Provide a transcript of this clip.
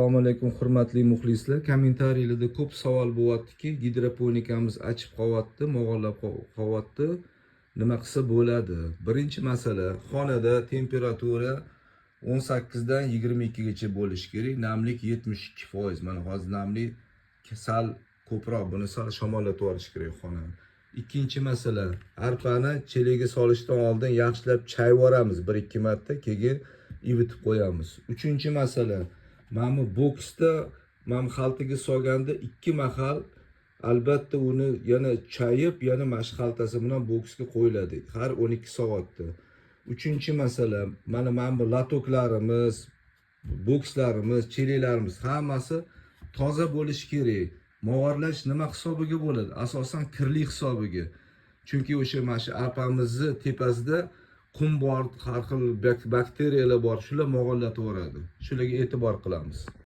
Assalomu alaykum, hurmatli muxlislar. Kommentariyalarda ko'p savol bo'lyaptiki, gidroponikamiz achib qolyapti, mog'orlab qolyapti. Nima qilsa bo'ladi? Birinchi masala, xonada temperatura 18 dan 22 gacha bo'lishi kerak. Namlik 72%. Mana hozir namlik sal ko'proq, buni sal shamollatib yuborish kerak xonani. Ikkinchi masala, arpani chelagiga solishdan oldin yaxshilab chayib yuboramiz 1-2 marta, keyin ivitib qo'yamiz. Uchinchi masala, mana bu boksda, mana bu xaltaga solganda ikki mahal albatta uni yana chayib, yana mana shu xaltasi bilan boksga qo'yiladi har 12 soatda. Uchinchi masala, mana bu lotoklarimiz, bokslarimiz, chelaklarimiz hammasi toza bo'lishi kerak. Mog'orlash nima hisobiga bo'ladi? Asosan kirlik hisobiga. Chunki o'sha mana shu arpamizni tepasida qum bor, har xil bakteriyalar bor, shular mog'orlatib yuboradi. Shularga e'tibor qilamiz.